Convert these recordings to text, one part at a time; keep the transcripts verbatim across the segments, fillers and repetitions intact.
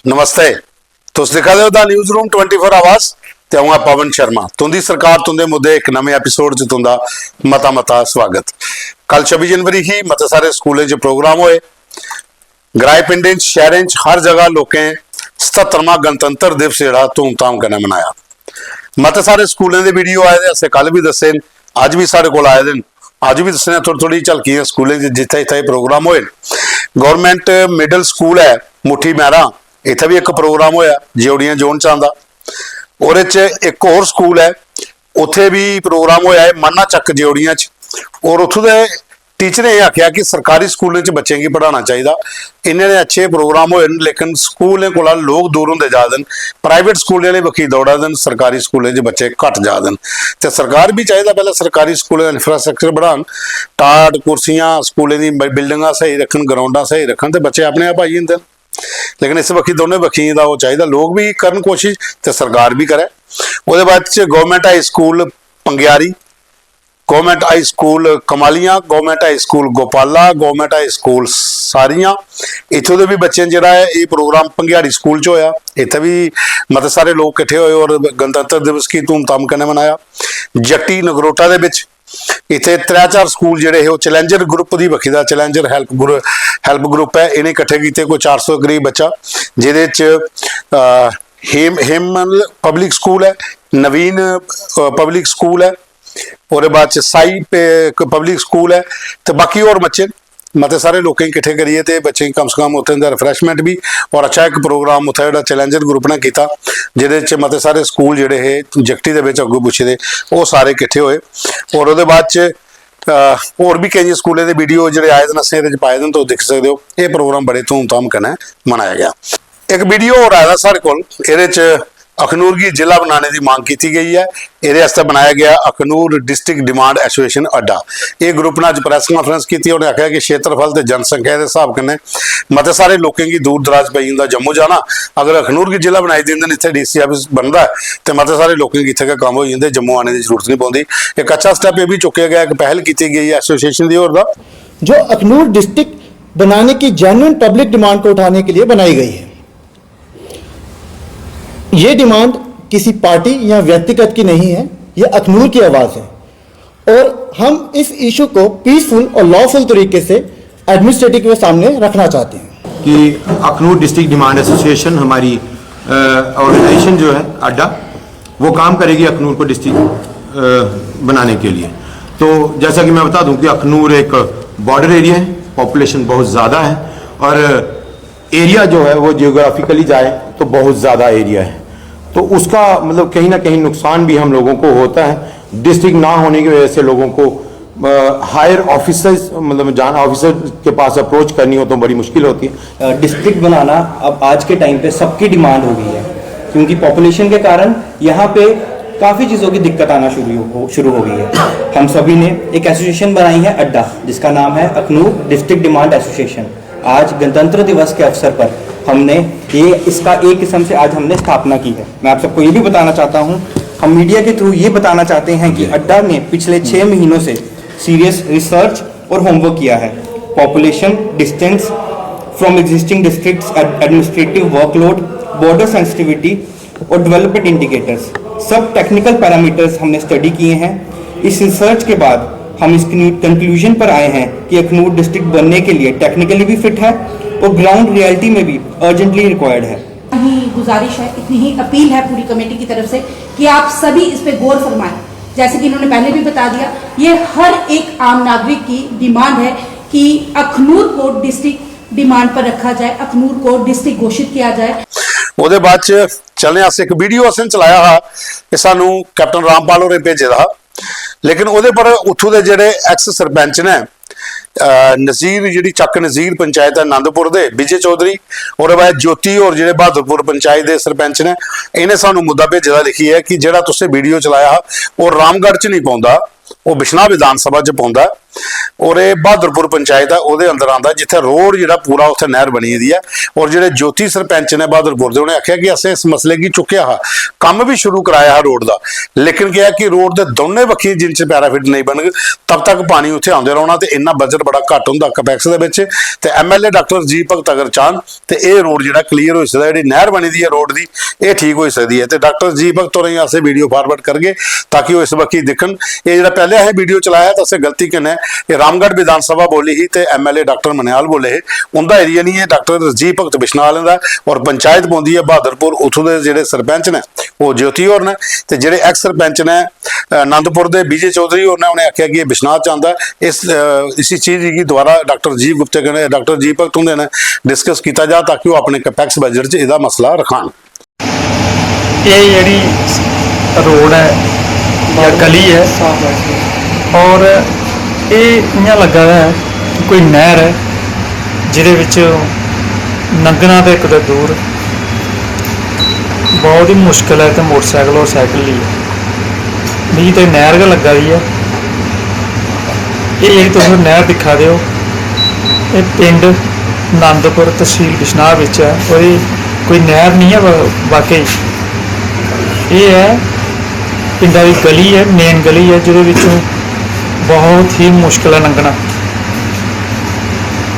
नमस्ते। तुस दिक्खा दे ओ the news room twenty four hours ते अ'ऊं आं पवन शर्मा। तुं'दी सरकार, तुं'दे मुद्दे इक नमें एपिसोड च तुं'दा मता मता स्वागत। कल छब्बी जनवरी ही, मते सारे स्कूलें च प्रोग्राम होए। ग्राएं पिंडें च, शैह्रें च, हर जगह लोकें सतत्तरमां गणतंत्र दिवस जेह्ड़ा धूमधाम कन्नै मनाया। मते सारे स्कूलें दे वीडियो आए दे, असें कल बी दस्से न, अज्ज बी साढ़े कोल आए दे न। अज्ज बी दस्सने आं थोह्ड़ी थोह्ड़ी झलकियां स्कूलें च जित्थै जित्थै एह् प्रोग्राम होए न। गौरमेंट मिडल स्कूल ऐ मुट्ठी मैह्रा, इत्थै बी इक प्रोग्राम होएआ जेओड़ियां जोन च आंदा। ओह्दे च इक होर स्कूल ऐ, उत्थै बी प्रोग्राम होएआ ऐ मन्ना चक्क जेओड़ियां च। और उत्थूं दे टीचरें एह् आखेआ कि सरकारी स्कूलें च बच्चें गी पढ़ाना चाहिदा। इन्ने ने अच्छे प्रोग्राम होए न, लेकिन स्कूलें कोला लोक दूर होंदे जा दे न। प्राइवेट स्कूलें आह्ली बक्खी दौड़ा दे न, सरकारी स्कूलें च बच्चे घट्ट जा दे न। ते सरकार बी चाहिदा पैह्लें सरकारी स्कूलें दा इंफ्रास्ट्रक्चर बढ़ान, टाट, कुर्सियां, स्कूलें दी ब-, बिल्डिंगां स्हेई रक्खन, ग्राउंडां स्हेई रक्खन, ते बच्चे अपने आप आई जंदे न। लेकिन इस बक्खी, दोनों बक्खियें दा ओह् चाहिदा, लोक बी करन कोशिश ते सरकार बी करै। ओह्दे बाद च government high school Pangyari, government high school Kamaliyan, government high school Gopala, government high school Sariyan, इत्थूं दे बी बच्चें जेह्ड़ा ऐ, एह् प्रोग्राम पंग्यारी स्कूल च होएआ। इत्थै बी मते सारे लोक किट्ठे होए और गणतंत्र दिवस गी धूमधाम कन्नै मनाया। जट्टी नगरोटा दे बिच इत्थै त्रै चार स्कूल जेह्ड़े हे, ओह् चैलेंजर ग्रुप दी बक्खी दा, चैलेंजर हेल्प ग्रु-, हेल्प ग्रुप ऐ, इ'नें किट्ठे कीते कोई चार सौ दे करीब बच्चा, जेह्दे च, अ, हेम-, हेमल पब्लिक स्कूल ऐ, नवीन, अ, पब्लिक स्कूल ऐ, ओह्दे बाद च साई पे-, इक पब्लिक स्कूल ऐ, ते बाकी होर बच्चे न। मते सारे लोकें गी किट्ठे करियै ते बच्चें गी कम से कम उत्थें दा रिफ्रैशमेंट बी, और अच्छा इक प्रोग्राम उत्थें जेह्ड़ा चैलेंजर ग्रुप ने कीता, जेह्दे च मते सारे स्कूल जेह्ड़े हे जगटी दे बिच अग्गू पुच्छे दे, ओह् सारे किट्ठे होए। और ओह्दे बाद च, अ, होर बी केइयें स्कूलें दे वीडियो जेह्ड़े आए दे न, असें एह्दे च पाए दे न, तुस दिक्खी सकदे ओ। एह् प्रोग्राम बड़े धूमधाम कन्नै मनाया गेआ। इक वीडियो होर आए दा साढ़े कोल, एह्दे च अखनूर गी जिला बनाने दी मांग कीती गई ऐ। एह्दे आस्तै बनाया गेआ अखनूर डिस्ट्रिक्ट डिमांड एसोसिएशन अड्डा। एह् ग्रुप ने अज्ज प्रैस कांफ्रेंस कीती। उ'नें आखेआ कि क्षेत्रफल ते जनसंख्या दे स्हाब कन्नै मते सारे लोकें गी दूर दराज पेई जंदा जम्मू जाना। अगर अखनूर गी जिला बनाई दिंदे न, इत्थै डीसी आफिस बनदा ऐ, ते मते सारे लोकें गी इत्थै गै कम्म होई जंदे, जम्मू आने दी जरूरत नहीं पौंदी। इक अच्छा स्टैप एह् बी चुक्केआ गेआ, इक पहल कीती गई ऐ एसोसिएशन दी होर दा। जो अखनूर डिस्ट्रिक्ट बनाने की जेन्युइन पब्लिक डिमांड को उठाने के लिए बनाई गई है। ये डिमांड किसी पार्टी या व्यक्तिगत की नहीं है, ये अखनूर की आवाज़ है और हम इस इशू को पीसफुल और लॉफुल तरीके से एडमिनिस्ट्रेटिव के सामने रखना चाहते हैं। कि अखनूर डिस्ट्रिक्ट डिमांड एसोसिएशन हमारी ऑर्गेनाइजेशन जो है अड्डा, वो काम करेगी अखनूर को डिस्ट्रिक्ट बनाने के लिए। तो जैसा कि मैं बता दूं कि अखनूर एक बॉर्डर एरिया है, पॉपुलेशन बहुत ज़्यादा है और एरिया जो है वो जियोग्राफिकली जाए तो बहुत ज़्यादा एरिया है, तो उसका मतलब कहीं ना कहीं नुकसान भी हम लोगों को होता है। डिस्ट्रिक्ट ना होने की वजह से लोगों को हायर ऑफिसर्स, मतलब जान ऑफिसर के पास अप्रोच करनी हो तो बड़ी मुश्किल होती है। डिस्ट्रिक्ट बनाना अब आज के टाइम पे सबकी डिमांड हो गई है, क्योंकि पॉपुलेशन के कारण यहाँ पे काफ़ी चीज़ों की दिक्कत आना शुरू हो शुरू हो गई है। हम सभी ने एक एसोसिएशन बनाई है अड्डा, जिसका नाम है अखनूर डिस्ट्रिक्ट डिमांड एसोसिएशन। आज गणतंत्र दिवस के अवसर पर हमने ये, इसका एक किस्म से आज हमने स्थापना की है। मैं आप सबको ये भी बताना चाहता हूँ, हम मीडिया के थ्रू ये बताना चाहते हैं कि अड्डा ने पिछले छः महीनों से सीरियस रिसर्च और होमवर्क किया है। Population, distance from existing districts, administrative workload, border sensitivity और डेवलपमेंट इंडिकेटर्स, सब टेक्निकल पैरामीटर्स हमने स्टडी किए हैं। इस रिसर्च के बाद हम इस कंक्लूजन पर आए हैं कि अखनूर डिस्ट्रिक्ट बनने के लिए टेक्निकली भी फिट है और ग्राउंड रियलिटी में भी अर्जेंटली रिक्वायर्ड है। ही गुजारिश है, इतनी ही अपील है पूरी कमेटी की तरफ से कि आप सभी इस पे गौर फरमाएं। जैसे कि इन्होंने पहले भी बता दिया, ये हर एक आम नागरिक की डिमांड है कि अखनूर को डिस्ट्रिक्ट डिमांड पर रखा जाए, अखनूर को डिस्ट्रिक्ट घोषित किया जाए। ओह्दे बाद च चलने अस इक वीडियो असें चलाया हा, एह् सानू कैप्टन रामपाल होरें भेजे दा हा, लेकिन ओह्दे पर उत्थूं दे जेह्ड़े एक्स सरपंच ने, अ, नज़ीर, जेह्ड़ी चक नज़ीर पंचायत ऐ आनंदपुर दे, विजय चौधरी, ओह्दे बाद ज्योति होर जेह्ड़े बहादुरपुर पंचायत दे सरपंच ने, इ'नें सानू मुद्दा भेजे दा लिखियै कि जेह्ड़ा तुसें वीडियो चलाया हा, ओह् रामगढ़ च नहीं पौंदा, ओह् बिश्नाह विधान सभा च पौंदा। और एह् बहादुरपुर पंचायत ऐ, ओह्दे अंदर आंदा, जित्थै रोड जेह्ड़ा पूरा उत्थै नैह्र बनी दी ऐ। और जेह्ड़े ज्योति सरपंच ने बहादुरपुर दे, उ'नें आखेआ कि असें इस मसले गी चुक्केआ हा, कम्म बी शुरू कराया हा रोड दा, लेकिन केह् ऐ कि रोड दे दौनें बक्खियें जिन्ने चिर पैराफिट नेईं बनग, तब तक पानी उत्थै औंदे रौह्ना ते इन्ना बजट बड़ा घट्ट होंदा कैपेक्स दे बिच। ते एमएलए डाक्टर राजीव भगत अगर चाह्न ते एह् रोड जेह्ड़ा क्लियर होई सकदा, जेह्ड़ी नैह्र बनी दी ऐ रोड दी, एह् ठीक होई सकदी ऐ। ते डाक्टर राजीव भगत होरें गी अस एह् वीडियो फारवर्ड करगे ताकि ओह् इस बक्खी दिक्खन। एह् जेह्ड़ा पैह्लें असें वीडियो चलाया तां असें गलती कन्नै एह् रामगढ़ विधानसभा बोली ही ते एमएलए डाक्टर मन्याल बोले हे। उं'दा एरिया निं ऐ, डाक्टर राजीव भगत बिश्नाह आह्लें दा ऐ और पंचायत पौंदी ऐ बहादुरपुर। उत्थूं दे जेह्ड़े सरपंच न ओह् ज्योति होर न ते जेह्ड़े एक्स सरपंच न, अ, आनंदपुर दे विजय चौधरी होर ने, उ'नें आखेआ कि एह् बिश्नाह च आंदा ऐ। इस, अ, इसी चीज गी दोबारा डाक्टर राजीव गुप्ते कन्नै, डाक्टर राजीव भगत हुंदे नै डिस्कस कीता जा ताकि ओह् अपने कैपेक्स बजट च एह्दा मसला रखान। एह् जेह्ड़ी रोड ऐ जां गली ऐ और एह् इ'यां लग्गा दा ऐ कि कोई नैह्र ऐ जेह्दे बिच लंघना ते इक ते दूर, बहुत ही मुश्कल ऐ ते मोटरसाइकल और साइकल लेइयै। मिगी ते नैह्र गै लग्गा दी ऐ। एह् जेह्ड़ी तुस नैह्र दिक्खा दे ओ, एह् पिंड आनंदपुर, तसील बिश्नाह बिच ऐ और एह् कोई नैह्र निं ऐ वा-, वाकई। एह् ऐ पिंडा दी गली ऐ, मेन गली ऐ, जेह्दे बिच्चों बहुत ही मुश्कल ऐ लंघना।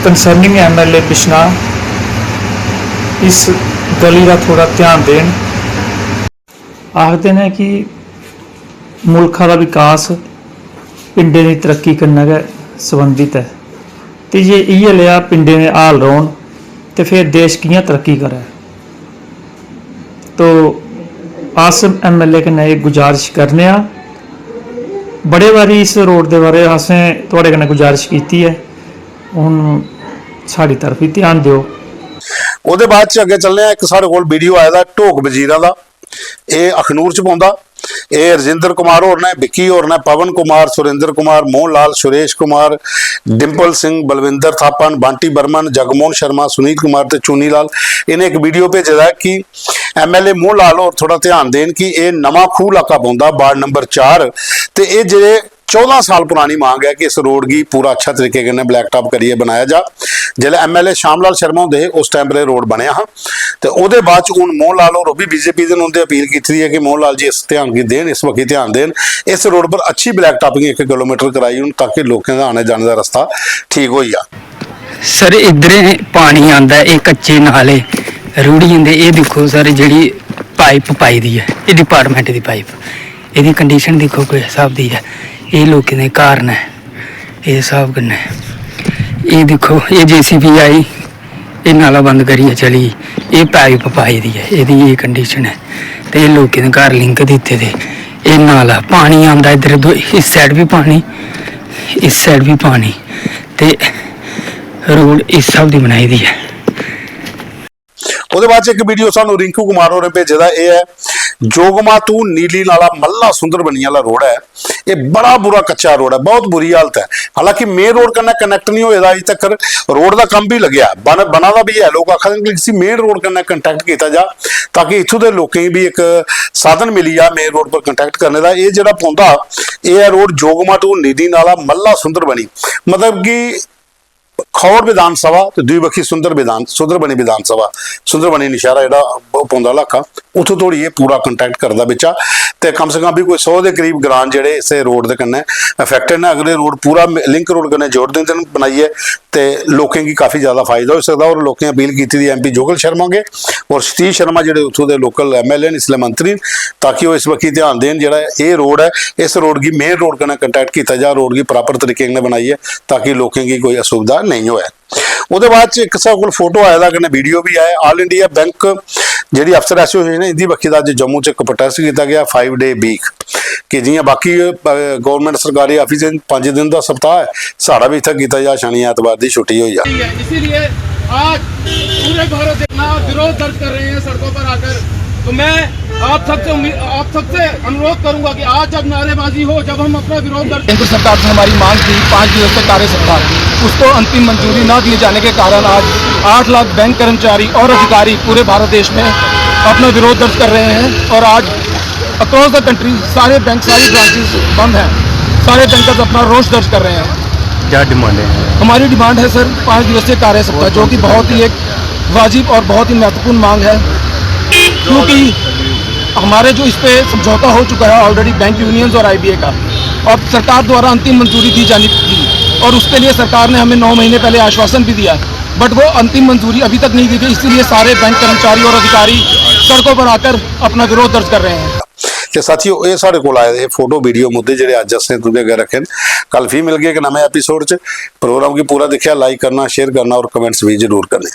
कंसर्निंग एमएलए बिश्नाह इस गली दा थोह्ड़ा ध्यान देन। आखदे न कि मुल्खा दा विकास पिंडें दी तरक्की कन्नै गै सरबंधत ऐ ते जे इ'यै लेआ पिंडें दे हाल रौह्न ते फिर देश कि'यां तरक्की करै। तो अस एमएलए कन्नै एह् गुजारिश करने आं, बड़े बारी इस रोड दे बारे असें थुआढ़े कन्नै गुजारिश कीती ऐ, हून साढ़ी तरफ बी ध्यान देओ। ओह्दे बाद च अग्गें चलने आं, इक साढ़े कोल वीडियो आए दा ढोक वजीरा दा, एह् अखनूर च पौंदा। एह् रजिंदर कुमार होर न, विक्की होर न, पवन कुमार, सुरेंद्र कुमार, मोहन लाल, सुरेश कुमार, डिंपल सिंह, बलविंदर थापा न, बांटी बर्मन, जगमोहन शर्मा, सुनील कुमार ते चुनी लाल। इ'नें इक वीडियो भेजे दा ऐ कि एमएलए मोहन लाल होर थोह्ड़ा ध्यान देन कि एह् नमां खूह इलाका पौंदा, वार्ड नंबर चार, ते एह् जेह्ड़े चौदां साल पुरानी मांग ऐ कि इस रोड गी पूरा अच्छा तरीके कन्नै ब्लैक टॉप करियै बनाया जा। जेल्लै एमएलए श्याम लाल शर्मा होंदे हे, उस टाइम पर एह् रोड बनेआ हा। ते ओह्दे बाद च हून मोहन लाल होर, ओह् बी बीजेपी दे न, उं'दे अपील कीती दी ऐ कि मोहन लाल जी इस ध्यान गी देन, इस बक्खी ध्यान देन, इस रोड पर अच्छी ब्लैक टॉपिंग इक किलोमीटर कराई हून, ताकि लोकें दा आने जाने दा रस्ता ठीक होई जा। सर, इद्धरें पानी आंदा ऐ, एह् कच्चे नाले रुढ़ी जंदे। एह् दिक्खो सर, जेह्ड़ी पाइप पाई दी ऐ, एह् डिपार्टमेंट दी पाइप, एह्दी कंडीशन दिक्खो किस स्हाब दी ऐ। एह् लोकें दे घर न, इस स्हाब कन्नै। एह् दिक्खो, एह् जेसीबी आई, एह् नाला बंद करियै चली गेई। एह् पाइप पाई दी ऐ, एह्दी एह् कंडीशन ऐ। ते एह् लोकें दे घर लिंक दित्ते दे। एह् नाला, पानी आंदा इद्धर, दो-, इस साइड बी पानी, इस साइड बी पानी। ते रोड इस स्हाब दी बनाई दी ऐ। ओह्दे बाद च इक वीडियो सानू रिंकू कुमार होरें भेजे दा, एह् ऐ जोगमा तू नीली नाला मल्ला सुंदरबनी आह्ला रोड ऐ। एह् बड़ा बुरा कच्चा रोड ऐ, बहुत बुरी हालत ऐ। हालांकि मेन रोड कन्नै कनैक्ट निं होए दा अजें तक्कर, रोड दा कम्म बी लग्गेआ, बन-, बना दा बी ऐ। लोक आखा दे न कि इसी मेन रोड कन्नै कनैक्ट कीता जा, ताकि इत्थूं दे लोकें गी बी इक साधन मिली जा मेन रोड पर कनैक्ट करने दा। एह् जेह्ड़ा पौंदा, एह् ऐ रोड जोगमा टू नीली नाला मल्ला सुंदरबनी, मतलब कि खौड़ विधानसभा ते दूई बक्खी सुंदर विधान, सुंदरबनी विधानसभा, सुंदरबनी नौशैहरा जेह्ड़ा प-, पौंदा इलाका, उत्थूं धोड़ी एह् पूरा कनैक्ट करदा बिच्चा। ते कम से कम बी कोई सौ दे करीब ग्रां जेह्ड़े इस रोड दे कन्नै अफेक्टेड न। अगर एह् रोड पूरा म-, लिंक रोड कन्नै जोड़ दिंदे न बनाइयै, ते लोकें गी काफी ज्यादा फायदा होई सकदा। और लोकें अपील कीती दी एमपी जोगल शर्मा गे और सतीश शर्मा जेह्ड़े उत्थूं दे लोकल एमएलए न, इसलै मंत्री न, ताकि ओह् इस बक्खी ध्यान देन। जेह्ड़ा एह् रोड ऐ, इस रोड गी मेन रोड कन्नै कनैक्ट कीता जा, रोड गी प्रापर तरीके कन्नै बनाइयै, ताकि लोकें गी कोई असुविधा नेईं होऐ। ओह्दे बाद च इक साढ़े कोल फोटो आए दा, कन्नै वीडियो बी आए। All India Bank जेह्ड़ी अफसर एसोसिएशन ऐ, इं'दी बक्खी दा अज्ज जम्मू च इक प्रोटेस्ट कीता गेआ, five day week, कि जि'यां बाकी, अ, गवर्नमेंट सरकारी आफिस च पंज दिन दा सप्ताह ऐ, साढ़ा बी इत्थै कीता जा, शनि ऐतवार दी छुट्टी होई जा। इसीलिए आज पूरे भारत में अपना विरोध दर्ज कर रहे हैं सड़कों पर आकर। तो मैं आप सबसे उम्मीद, आप सबसे अनुरोध करूंगा कि आज जब नारेबाजी हो, जब हम अपना विरोध दर्ज केंद्र सरकार से हमारी मांग थी पाँच दिवस तक कार्य सप्ताह, उसको अंतिम मंजूरी ना दिए जाने के कारण आज आठ लाख बैंक कर्मचारी और अधिकारी पूरे भारत देश में अपना विरोध दर्ज कर रहे हैं और आज अक्रॉस द कंट्री सारे बैंक, सारी ब्रांचेस बंद हैं। सारे बैंकर्स अपना रोष दर्ज कर रहे हैं। क्या डिमांड है? हमारी डिमांड है सर, पाँच दिवसीय कार्य सप्ताह, जो कि बहुत ही एक वाजिब और बहुत ही महत्वपूर्ण मांग है, क्योंकि हमारे जो इस पे समझौता हो चुका है ऑलरेडी बैंक यूनियंस और आईबीए का, और सरकार द्वारा अंतिम मंजूरी दी जानी थी, और उसके लिए सरकार ने हमें नौ महीने पहले आश्वासन भी दिया, बट वो अंतिम मंजूरी अभी तक नहीं दी गई। इसीलिए सारे बैंक कर्मचारी और अधिकारी सड़कों पर आकर अपना विरोध दर्ज कर रहे हैं। ते साथियो, एह् साढ़े कोल आए दे फोटो वीडियो मुद्दे, जेह्ड़े अज्ज असें तुं'दे अग्गें रक्खे न। कल फ्ही मिलगे इक नमें एपिसोड च। प्रोग्राम गी पूरा दिक्खेआ, लाइक करना, शेयर करना और कमेंट्स बी जरूर करने।